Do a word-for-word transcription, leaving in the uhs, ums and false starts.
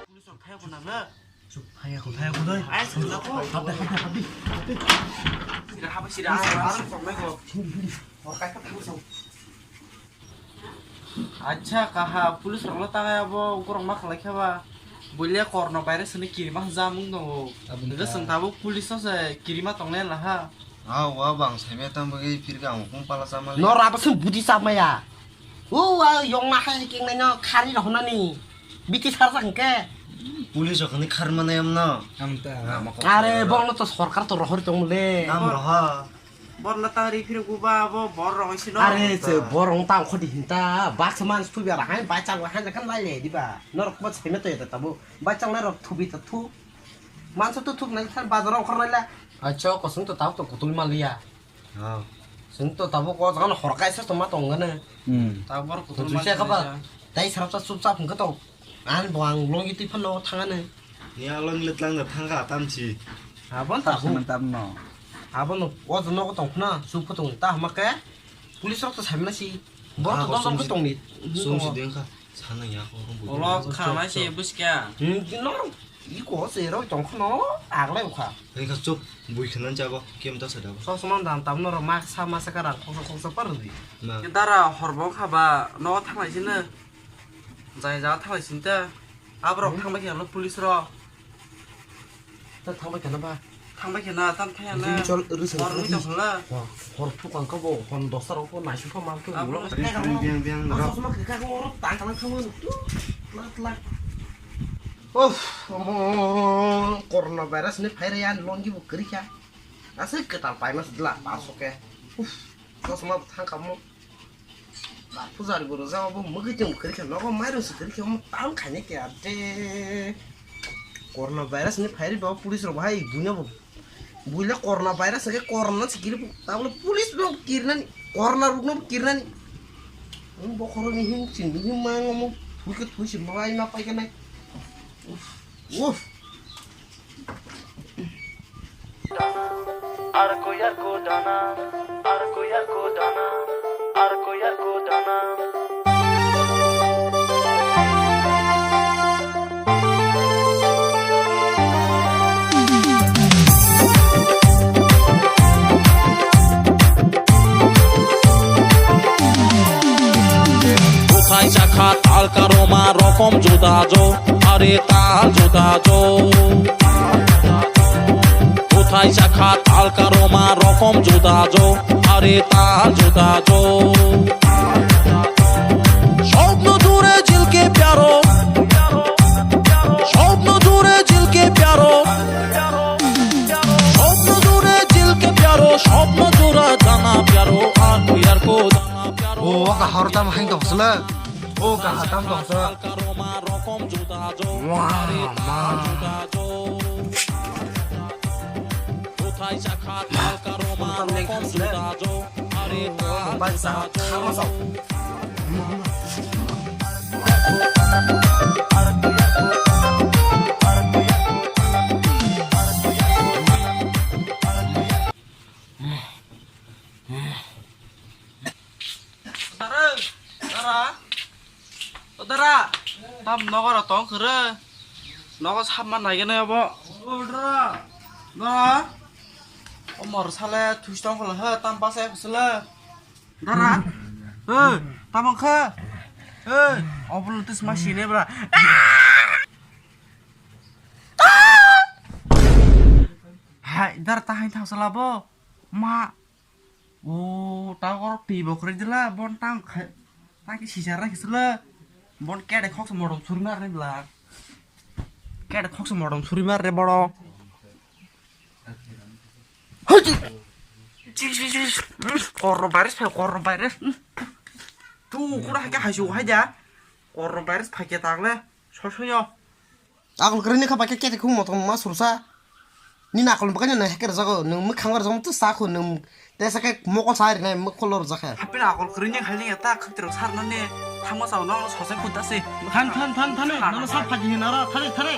Police rok thaya ko nang na? Chuk, thaya ko, thaya ko doi. Ai, sila ko. Hap de, hap de, hap de, hap de. Sila hap, sila hap, hap, hap, hap, hap. Hindi, hindi. Hor kai pa thang so. Acha, kaha, police rok lo tangai abo, ukurok ma khalai kha ba. Buile corona virus ni kirima jamung tongo. Aboni hingke ta. Chwng tabuk police no se kirima tongnai laha. Ah, wa bang saimaya tang bagwi phirkha ang kung pala chamali. Nor abo se budi chamaya. O, wa yong na hai king nai no khari rok nani. Biti sarjak hingke. Police rok ni khar manai amno. Amta. Are, bongno to sorkar to rohor tong le. Nam roha. Borno tari phirok buba abo bor rok sino. Are, se bor rong tang khodi hinta. Baksa man sui bara hai bai chang hai kan lai le diba. Norok mo seme to yata tabo. Bai chang lai rok thubi ta thu. Mansa to thuk nai thar bazar rok khor lai la. Acho kosong to tabo to kutul maliya. Oh. Sing to tabo ko jagano hor kaisa to ma tong gane. Hmm. Tabor kutul maliya. Tei sarap sa chup chap hingke to. An bo ang longi twi phano thangane. Ni a longi le tlang da thangka tamchi. Abon ta hu. Tamno. Abon o nogo tong khna chup tong ta hama ke. Police rok to samna si. Bo to dol dol tong ni. Sung si deng kha. Sana ya ko. Olo khana se buska. Hmm, no. I ko se roi tong khno aglai kha. Tei kha chup bui khna jabo kem ta sa dabo. Sok sumang dan tam no ro mak sa ma sa ka rang khoksa khoksa par di. Dara hor bo kha ba no thanglai sino. Jai ja thanglai sinta. Abrok thangbai khe police rok. Ta thangbai khe na ba. Thangbai khe na tam thaya na. Jin chol rwsong hor rwi tong khala. Hor phukang ka bo hon dosa rok ko naisu pha mang khe ulo. Biang biang rok. Sosma khe ka ko rok tang tang thangma nuk tu. Lak lak. Uff, omo corona virus ni phai raya longi bo kwrwi kha. Aswk kwtal paima se dwla paso khe. Uff, sosma bo thang kamo. Ba pujari bo rwjak obo mwgwi tong kwrwi khe nogo mairung se kwrwi khe omo tang khaini khe ade. Corona virus ni phai rwi ba police rok bahai buino bo. Buile corona virus hwnkhe corona se kiri tabole police bo kirnani corona rokno bo kirnani. Omo bokhorokni him chini him mangomo thui khe thui se bai ma pai khe nai. Uff. Uff. Arko yarko dana, arko yarko dana, arko yarko dana. Buthai chakha tal karoma rokom juda jo, are tal juda jo. Buthai chakha tal karoma rokom juda jo, are tal juda jo. স্বপ্ন জুড়ে ঝিলকে প্যারো, স্বপ্ন জুড়ে ঝিলকে প্যারো। স্বপ্ন জুড়ে ঝিলকে প্যারো, স্বপ্ন জোড়া জানা প্যারো, আর কো, আর কো জানা প্যারো। O, o kahar tam hain tong sila. O kahar tam tong sila. Wah, ma. Tam neng khasle. Bacha, khama sao. Dara, dara. O dara, tam nogo ro tong khwrwi. Nogo samma naigene obo. O dara, dara. O mor sale thuis tong khwla he, tam basa khwsle. Dara. He, tam wngkha. He, obo twisma sine bra. Hai, dara ta hai thang sala bo. Ma. O, ta oro twi bo kwrwi dila, bon tang khai, tang khe sisa rai khe sila. Bon kede khoksa modom suri mar re bla. Kede khoksa modom suri mar re boro. Hoi! Corona virus phai, corona virus. Tu kura hai khe haisu hai da. Corona virus phai khe tang le. Sosoyo. Akol kwrwini kha bai khe kete khung motom ma sursa. Nini akol bwkha nini hacker jago, nwng mwkhang bar jom tu sa khu nwng tesa khe mokol sa rinai mwkhol lor jakha. Hapin akol kwrwini kha nini ta khwtrok sar nani thangma sao nang sosai phut ta se. Than, than, than, than, nono sa phaji hinara, thare, thare.